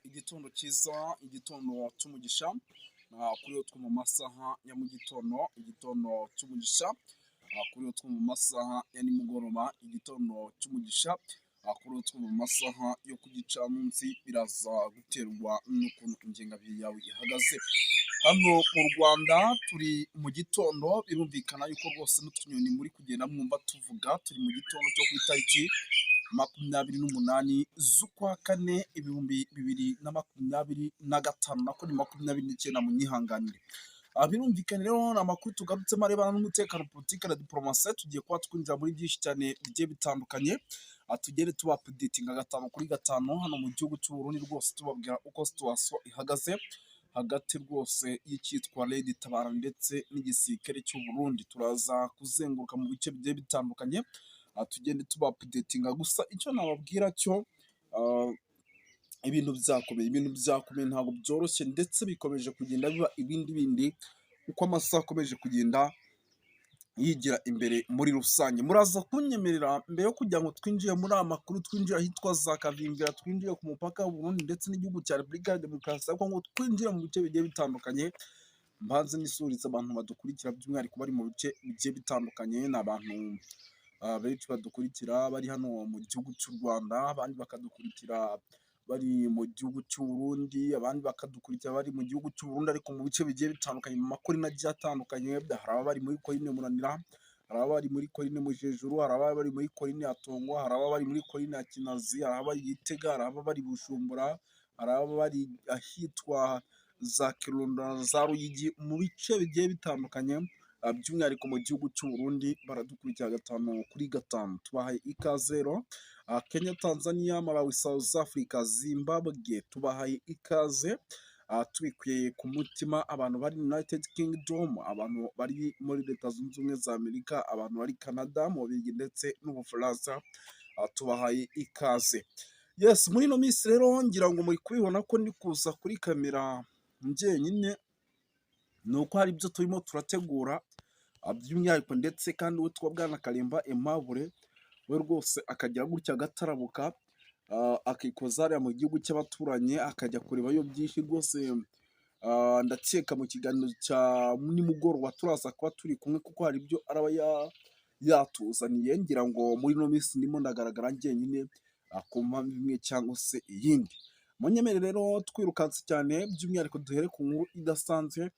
Igitondo cyiza, igitondo cy'umugisha, kuri two mu masaha ya mu gitondo, igitondo cy'umugisha, kuri two mu masaha ya nimugoroba, igitondo cy'umugisha, kuri two mu masaha yo ku gicamunsi, biraza guterwa n'ukuntu ingengabihe yawe ihagaze. Hano mu Rwanda turi mu gitondo, birumvikana yuko rwose n'utunyoni muri kugenda mwumva tuvuga, turi mu gitondo cyo ku itariki 28 z'ukwa kane 2025, nako ni 29, munyihanganire. Birumvikana rero ni amakuru tugarutsemo arebana n'umutekano, politiki na diporomasi. Tugiye kuba twinjira muri byinshi cyane bigiye bitandukanye, tugende tuba updatinga gatanu kuri gatanu hano mu gihugu cy'u Burundi rwose, tubabwira uko situation ihagaze hagati rwose y'icyitwa RED Tabara ndetse n'igisirikare cy'u Burundi. Turaza kuzenguruka mu bice bigiye bitandukanye, tugende tuba updatinga. Gusa icyo nababwira cyo, ibintu byakomeye, ibintu byakomeye, ntabwo byoroshye, ndetse bikomeje kugenda biba ibindi bindi uko amasaha akomeje kugenda yigira imbere muri rusange. Muraza kunyemerera mbere yo kugira ngo twinjire muri aya makuru, twinjire ahitwa za Kavimvira, twinjire ku mupaka w'u Burundi ndetse n'igihugu cya Repubulika ya Demokarasi ya Kongo, twinjire mu bice bigiye bitandukanye, mbanze nisuhurize abantu badukurikira, by'umwihariko bari mu bice bigiye bitandukanye. Ni abantu benshi badukurikira bari hano mu gihugu cy'u Rwanda, abandi bakadukurikira bari mu gihugu cy'u Burundi, abandi bakadukurikira bari mu gihugu cy'u Burundi ariko mu bice bigiye bitandukanye, mu makorine agiye atandukanye. Hari ababa bari muri korine Munanira, hari ababa bari muri korine Mujejuru, hari ababa bari muri korine ya Tongo, hari ababa bari muri korine ya Kinazi, hari ababa bari Gitega, hari ababa bari Bujumbura, hari ababa bari ahitwa za Kirundo na za Ruyigi, mu bice bigiye bitandukanye, by'umwihariko mu gihugu cy'u Burundi baradukurikira gatanu kuri gatanu. Tubahaye ikaze rero. Kenya, Tanzania, Malawi, South Africa, Zimbabwe, tubahaye ikaze tubikuye ku mutima. Abantu bari United Kingdom, abantu bari muri Leta Zunze Ubumwe za Amerika, abantu bari Canada, mu Bubiligi ndetse n'Ubufaransa, tubahaye ikaze. Yes, muri ino minsi rero ngira ngo muri kubibona ko ndi kuza kuri kamera njyenyine, ni uko hari ibyo turimo turategura by'umwihariko, ndetse kandi uwitwa Bwana Karimba Aimable we rwose akagira gutya agatarabuka, akikoza hariya mu gihugu cy'abaturanyi, akajya kurebayo byinshi rwose. Ndakeka mu kiganiro cya nimugoroba turaza kuba turi kumwe, kuko hari ibyo araba yatuzaniye. Ngira ngo muri ino minsi ndimo ndagaragara njyenyine ku mpamvu imwe cyangwa se iyindi. Munyemere rero twirukanse cyane, by'umwihariko duhere ku nkuru idasanzwe,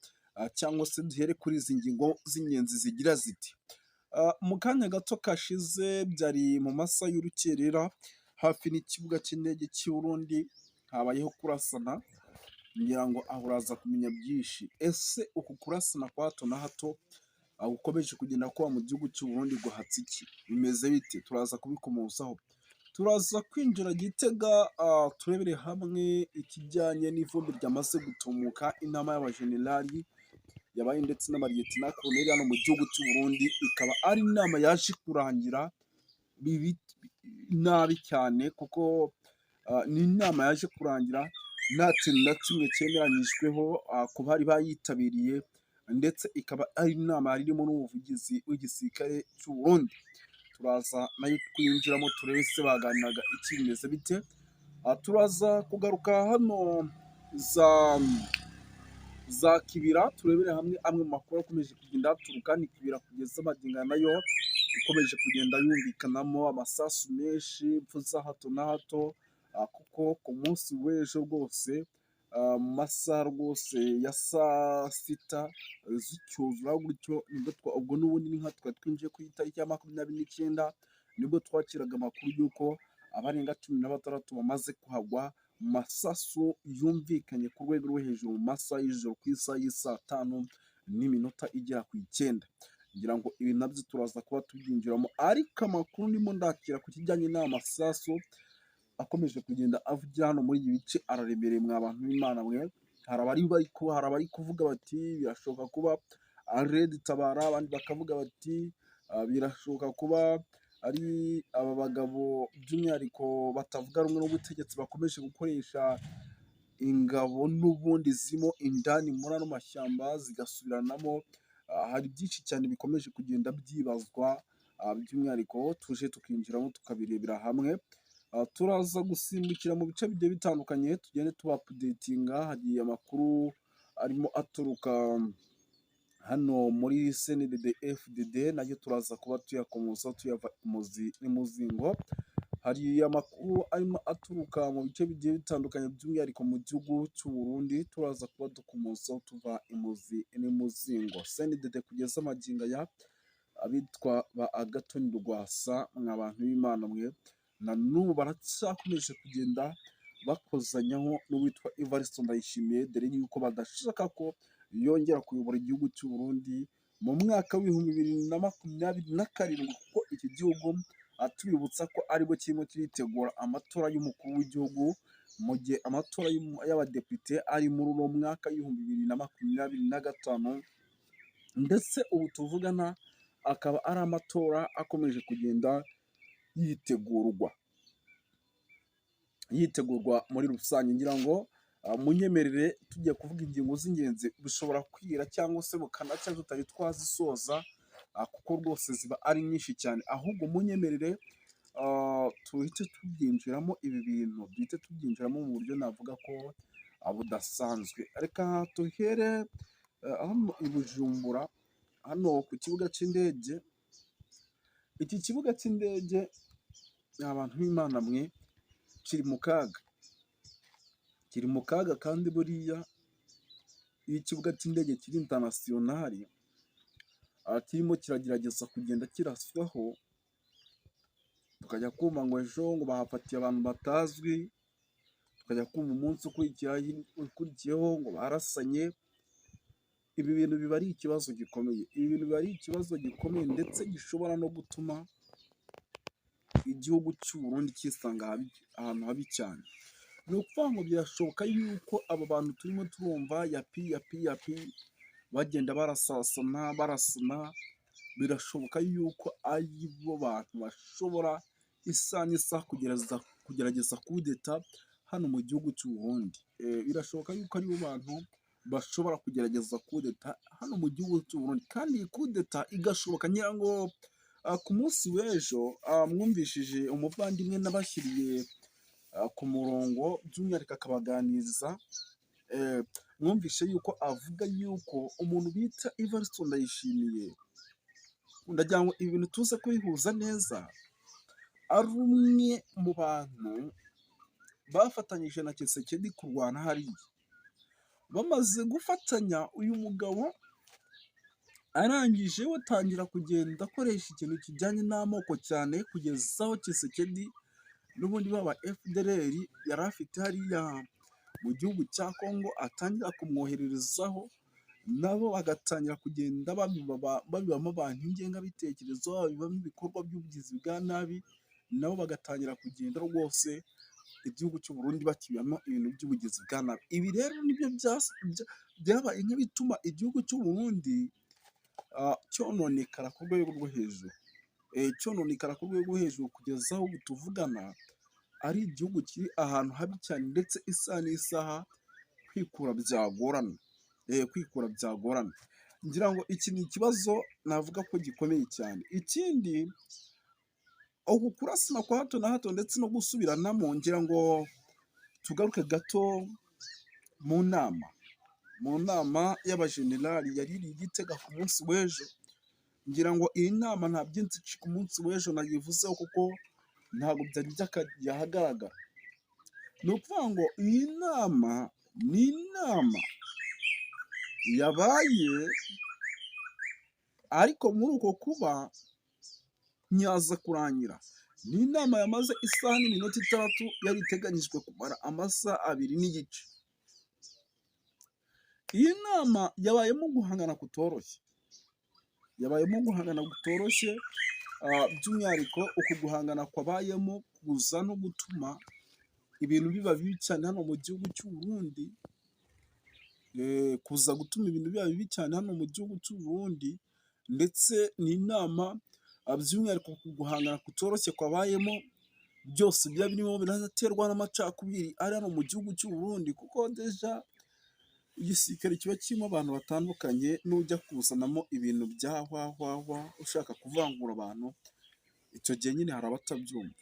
cyangwa se duhere kuri izi ngingo z'ingenzi zigira ziti: mu kanya gato kashize, byari mu masaha y'urukerera, hafi n'ikibuga cy'indege cy'i Burundi habayeho kurasana. Ngira ngo aho uraza kumenya byinshi. Ese uku kurasana kwa hato na hato gukomeje kugenda kuba mu gihugu cy'u Burundi guhatse iki? Bimeze bite? Turaza kubikomozaho. Turaza kwinjira Gitega, turebere hamwe ikijyanye n'ivumbi ryamaze gutumuka. Inama y'abajenerali yabaye ndetse n'abariyetona koloneli hano mu gihugu cy'u Burundi, ikaba ari inama yaje kurangira bibi nabi cyane, kuko ni inama yaje kurangira nta kintu na kimwe cyemeranyijweho ku bari bayitabiriye, ndetse ikaba ari inama yari irimo n'umuvugizi w'igisirikare cy'u Burundi. Turaza nayo twinjiramo, turebe se baganiraga iki, bimeze bite? Turaza kugaruka hano za Kibira, turebere hamwe amwe mu makuru akomeje kugenda haturuka ni Kibira kugeza magingo aya, nayo ikomeje kugenda yumvikanamo amasasu menshi, impfu za hato na hato, kuko ku munsi w'ejo rwose mu masaha rwose ya saa sita zicyuzura gutyo, nibwo ubwo n'ubundi ni nka twari twinjiye ku itariki ya 29, nibwo twakiraga amakuru y'uko abarenga 16 bamaze kuhagwa mu masasu yumvikanye ku rwego rwo hejuru mu masaha y'ijoro, ku isaha y'isaa tanu n'iminota igera ku 9. Ngira ngo ibi nabyo turaza kuba tubyinjiramo, ariko amakuru ndimo ndakira ku kijyanye n'aya masasu akomeje kugenda avugira hano muri ibi bice araremereye. Mwa bantu b'Imana mwe, hari abari kuvuga bati birashoboka kuba RED Tabara, abandi bakavuga bati birashoboka kuba ari aba bagabo by'umwihariko batavuga rumwe n'ubutegetsi bakomeje gukoresha ingabo n'ubundi zirimo indani muri ano mashyamba zigasubiranamo. Hari byinshi cyane bikomeje kugenda byibazwa, by'umwihariko tuje tukinjiramo tukabirebera hamwe. Turaza gusimbukira mu bice bigiye bitandukanye, tugende tuba updatinga. Hagiye amakuru arimo aturuka hano muri CNDD FDD, nayo turaza kuba tuyakomoza, tuyava imuzi n'imuzingo. Hari amakuru arimo aturuka mu bice bigiye bitandukanye, by'umwihariko mu gihugu cy'u Burundi, turaza kuba dukomozaho tuva imuzi n'imuzingo. CNDD kugeza magingo aya, abitwa ba Agathon Rwasa, mwa bantu b'Imana mwe, na n'ubu baracyakomeje kugenda bakozanyaho n'uwitwa Evariste Ndayishimiye, dore yuko badashaka ko yongera kuyobora igihugu cy'u Burundi mu mwaka w'2027, kuko iki gihugu, tubibutsa ko aribwo kirimo kiritegura amatora y'umukuru w'igihugu, mu gihe amatora y'abadepite ari muri uno mwaka w'2025, ndetse ubu tuvugana akaba ari amatora akomeje kugenda yitegurwa muri rusange. Ngira ngo munyemerere, tugiye kuvuga ingingo z'ingenzi, bishobora kwira cyangwa se bukanacya tutari twazisoza, kuko rwose ziba ari nyinshi cyane. Ahubwo munyemerere tuhite tubyinjiramo, ibi bintu duhite tubyinjiramo mu buryo navuga ko budasanzwe. Reka tuhere hano i Bujumbura, hano ku kibuga cy'indege. Iki kibuga cy'indege, abantu b'Imana mwe, kiri mu kaga, kiri mu kaga. Kandi buriya iyo ikibuga cy'indege kiri international kirimo kiragerageza kugenda kiraswaho, tukajya kumva ngo ejo ngo bahafatiye abantu batazwi, tukajya kumva umunsi ukurikiyeho ngo barasanye, ibi bintu biba ari ikibazo gikomeye. Ibi bintu biba ari ikibazo gikomeye, ndetse gishobora no gutuma igihugu cy'u Burundi cyisanga ahantu habi cyane. Ni ukuvuga ngo birashoboka yuko abo bantu turimo turumva yapi yapi yapi, bagenda barasasana barasana, birashoboka yuko ari bo bantu bashobora isaha n'isaha kugerageza kudeta hano mu gihugu cy'u Burundi. Birashoboka yuko aribo bantu bashobora kugerageza kudeta hano mu gihugu cy'u Burundi, kandi iyi kudeta igashoboka. Ngira ngo ku munsi w'ejo mwumvishije umuvandimwe nabashyiriye ku murongo, by'umwihariko akabaganiriza, mwumvishe yuko avuga yuko umuntu bita Evariste Ndayishimiye, ndagira ngo ibi bintu tuze kubihuza neza, ari umwe mu bantu bafatanyije na Tshisekedi kurwana hariya. Bamaze gufatanya, uyu mugabo arangije we atangira kugenda akoresha ikintu kijyanye n'amoko cyane, kugeza aho Tshisekedi n'ubundi baba FDLR yari afite hariya mu gihugu cya Congo atangira kumwohererezaho, nabo bagatangira kugenda babibamo abantu ingengabitekerezo, babibamo ibikorwa by'ubugizi bwa nabi, nabo bagatangira kugenda rwose igihugu cy'u Burundi bakibamo ibintu by'ubugizi bwa nabi. Ibi rero nibyo byabaye nk'ibituma igihugu cy'u Burundi cyononekara ku rwego rwo hejuru, cyononekara ku rwego rwo hejuru, kugeza aho ubu tuvugana ari igihugu kiri ahantu habi cyane, ndetse isaha n'isaha kwikura byagorana, kwikura byagorana. Ngira ngo iki ni ikibazo navuga ko gikomeye cyane. Ikindi, uku kurasana kwa hato na hato ndetse no gusubiranamo, ngira ngo tugaruke gato mu nama y'abajenerali yari iri i Gitega ku munsi w'ejo. Ngira ngo iyi nama nta byinshi ku munsi w'ejo nayivuzeho, kuko ntabwo byari byakagiye ahagaragara. Ni ukuvuga ngo iyi nama ni inama yabaye, ariko muri uko kuba ntiyaza kurangira. Ni inama yamaze isaha n'iminota 6, yari iteganyijwe kumara amasaha 2 n'igice. Iyi nama yabayemo guhangana kutoroshye, yabayemo guhangana kutoroshye, by'umwihariko uku guhangana kwabayemo kuza no gutuma ibintu biba bibi cyane hano mu gihugu cy'u Burundi, kuza gutuma ibintu biba bibi cyane hano mu gihugu cy'u Burundi. Ndetse ni inama, by'umwihariko ku guhangana kutoroshye kwabayemo, byose byari birimo biraterwa n'amacakubiri ari hano mu gihugu cy'u Burundi, kuko déjà igisirikare kiba kirimo abantu batandukanye. Nujya kuzanamo ibintu bya hwahwahwa ushaka kuvangura abantu, icyo gihe nyine hari abatabyumva.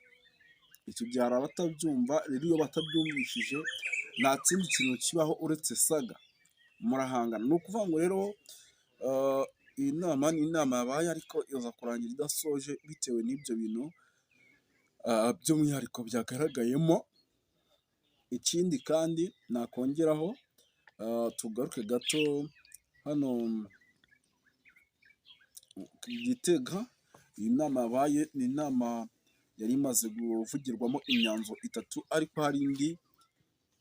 Icyo gihe hari abatabyumva, rero iyo batabyumvishije nta kindi kintu kibaho uretse saga, murahangana. Ni ukuvuga ngo rero iyi nama ni inama yabaye ariko iza kurangira idasoje bitewe n'ibyo bintu by'umwihariko byagaragayemo. Ikindi kandi nakongeraho, tugaruke gato hano Gitega, iyi nama yabaye ni inama yari imaze kuvugirwamo imyanzuro itatu, ariko hari indi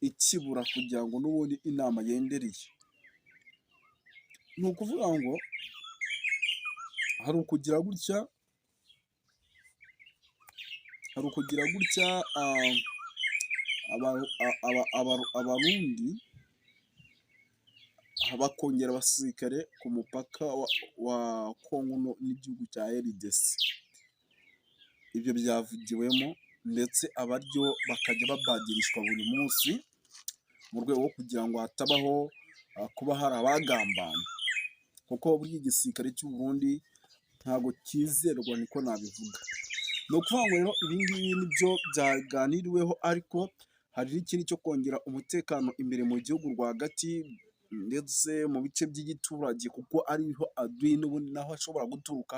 ikibura kugira ngo n'ubundi inama yendereye. Ni ukuvuga ngo hari ukugira gutya, hari ukugira gutya Abarundi bakongera abasirikare ku mupaka wa Kongo n'igihugu cya RDC. Ibyo byavugiwemo, ndetse abaryo bakajya babadirishwa buri munsi mu rwego rwo kugira ngo hatabaho kuba hari abagambana, kuko burya igisirikare cy'u Burundi ntabwo cyizerwa, niko nabivuga. Ni ukuvuga ngo rero ibi ngibi nibyo byaganiriweho, ariko hari n'ikindi cyo kongera umutekano imbere mu gihugu rwagati ndetse mu bice by'igiturage, kuko ariho adui n'ubundi naho ashobora guturuka,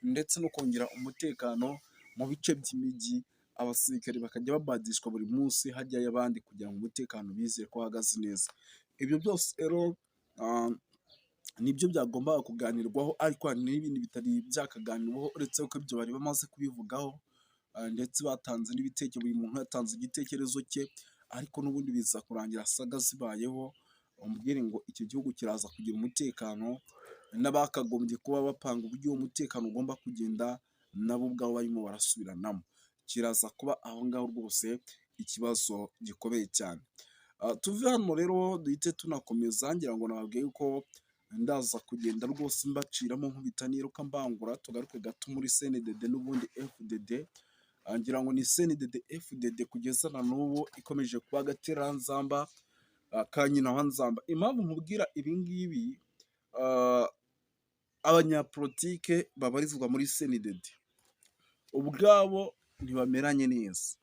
ndetse no kongera umutekano mu bice by'imijyi, abasirikare bakajya babadishwa buri munsi hajyayo abandi kugira ngo umutekano bizere ko uhagaze neza. Ibyo byose rero nibyo byagombaga kuganirwaho, ariko hari n'ibindi bitari byakaganirwaho uretse ko ibyo bari bamaze kubivugaho, ndetse batanze n'ibitekerezo, buri muntu yatanze igitekerezo cye, ariko n'ubundi biza kurangira saga zibayeho. Umbwire ngo icyo gihugu kiraza kugira umutekano, n'abakagombye kuba bapanga uburyo uwo mutekano ugomba kugenda nabo ubwabo barimo barasubiranamo. Kiraza kuba aho ngaho rwose ikibazo gikomeye cyane. Tuve hano rero duhite tunakomeza, ngira ngo nababwiye ko ndaza kugenda rwose mbaciramo nkubita niruka mbangura. Tugaruke gato muri CNDD n'ubundi FDD, ngira ngo ni CNDD FDD kugeza na n'ubu ikomeje kuba agateranzamba ka nyina wa Nzamba. Impamvu nkubwira ibi ngibi, abanyapolitike babarizwa muri CNDD ubwabo ntibameranye neza.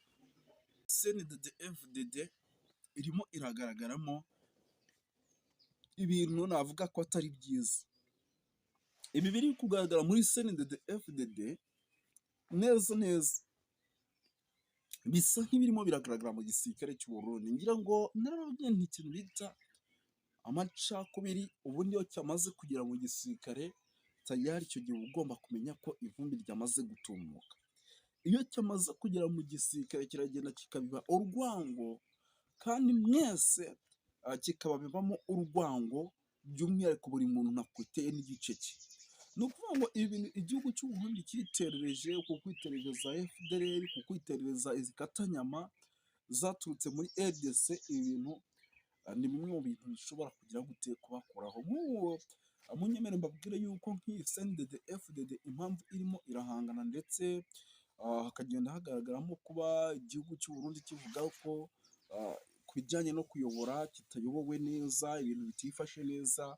CNDD FDD irimo iragaragaramo ibintu navuga ko atari byiza. Ibi biri kugaragara muri CNDD FDD neza neza bisa nk'ibirimo biragaragara mu gisirikare cy'u Burundi. Ngira ngo narababwiye nti ikintu bita amacakubiri ubundi iyo cyamaze kugera mu gisirikare, tayari icyo gihe uba ugomba kumenya ko ivumbi ryamaze gutumuka. Iyo cyamaze kugera mu gisirikare kiragenda kikabiba urwango, kandi mwese kikababibamo urwango, by'umwihariko buri muntu nakwiteye n'igice cye. Ni ukuvuga ngo ibi bintu igihugu cy'u Burundi cyiterereje, ku kwiterereza FDLR, ku kwiterereza izi katanyama zaturutse muri RDC, ibi bintu ni bimwe mu bintu bishobora kugira gute kubakoraho. Nk'ubu munyemere mbabwire yuko nk'iyi CNDD FDD impamvu irimo irahangana, ndetse hakagenda hagaragaramo kuba igihugu cy'u Burundi kivuga ko ku bijyanye no kuyobora kitayobowe neza, ibintu bitifashe neza,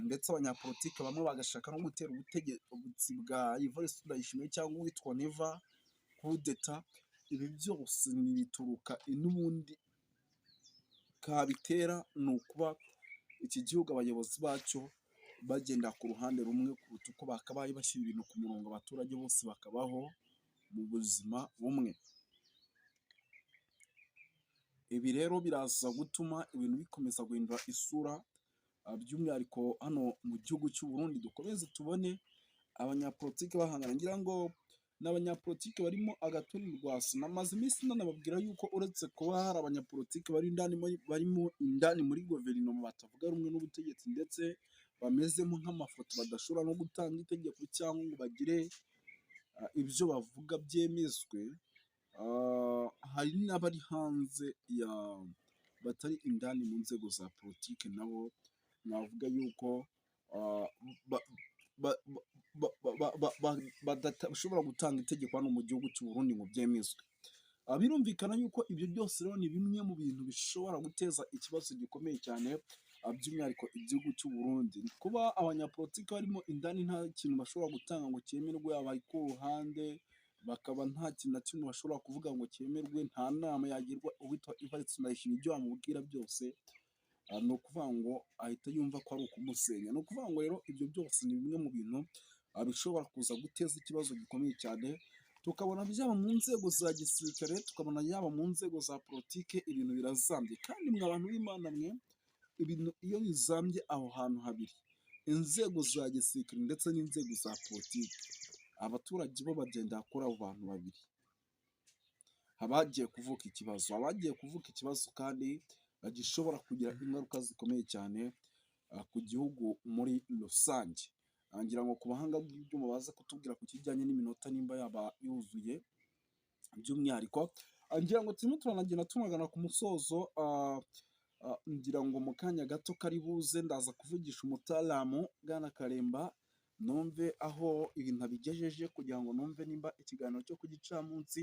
ndetse abanyapolitiki bamwe bagashaka no gutera ubutegetsi bwa Evariste Ndayishimiye cyangwa uwitwa Neva kudeta. Ibi byose bituruka n'ubundi kabitera ni ukuba iki gihugu abayobozi bacyo bagenda ku ruhande rumwe kuruta uko bakabaye bashyira ibintu ku murongo, abaturage bose bakabaho mu buzima bumwe. Ibi rero biraza gutuma ibintu bikomeza guhindura isura, by'umwihariko hano mu gihugu cy'u Burundi dukomeze tubone abanyapolitiki bahangana. Ngira ngo ni abanyapolitiki barimo Agathon Rwasa. Namaze iminsi nanababwira yuko uretse kuba hari abanyapolitiki bari indani barimo indani muri guverinoma batavuga rumwe n'ubutegetsi, ndetse bamezemo nk'amafoto, badashobora no gutanga itegeko cyangwa ngo bagire ibyo bavuga byemezwe, hari n'abari hanze ya batari indani mu nzego za politiki, nabo navuga yuko badashobora gutanga itegeko hano mu gihugu cy'u Burundi ngo byemezwe. Birumvikana yuko ibyo byose rero ni bimwe mu bintu bishobora guteza ikibazo gikomeye cyane, by'umwihariko igihugu cy'u Burundi. Kuba abanyapolitiki barimo indani nta kintu bashobora gutanga ngo cyemerwe, abari ku ruhande Bakaba nta kintu na kimwe bashobora kuvuga ngo cyemerwe, nta nama yagirwa uwitwa Evariste Ndayishimiye. Ibyo wamubwira byose, ni ukuvuga ngo ahita yumva ko ari ukumusenya. Ni ukuvuga ngo rero ibyo byose ni bimwe mu bintu bishobora kuza guteza ikibazo gikomeye cyane, tukabona byaba mu nzego za gisirikare, tukabona yaba mu nzego za politike, ibintu birazambye. Kandi mwe abantu b'Imana mwe, ibintu iyo bizambye aho hantu habiri, inzego za gisirikare ndetse n'inzego za politike, abaturage bo bagenda kuri abo bantu babiri, haba hagiye kuvuka ikibazo, haba hagiye kuvuka ikibazo kandi gishobora kugira ingaruka zikomeye cyane ku gihugu muri rusange. Ngira ngo ku buhanga bw'ibyuma baze kutubwira ku kijyanye n'iminota nimba yaba yuzuye by'umwihariko. Ngira ngo turimo turanagenda tunagana ku musozo, ngira ngo mu kanya gato kari buze ndaza kuvugisha umutaramu Bwana Karemba, numve aho ibintu abigejeje kugira ngo numve nimba ikiganiro cyo ku gicamunsi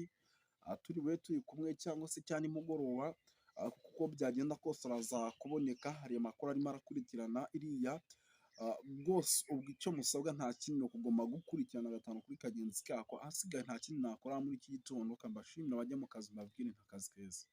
turi bube turi kumwe cyangwa se cya nimugoroba, kuko byagenda kose araza kuboneka, hari amakuru arimo arakurikirana iriya rwose. Ubwo icyo musabwa nta kindi, ni ukugomba gukurikirana gatanu kuri kagenzi kako. Ahasigaye nta kindi nakora muri iki gitondo, mbashimire abajya mu kazi, mbabwire nti akazi keza.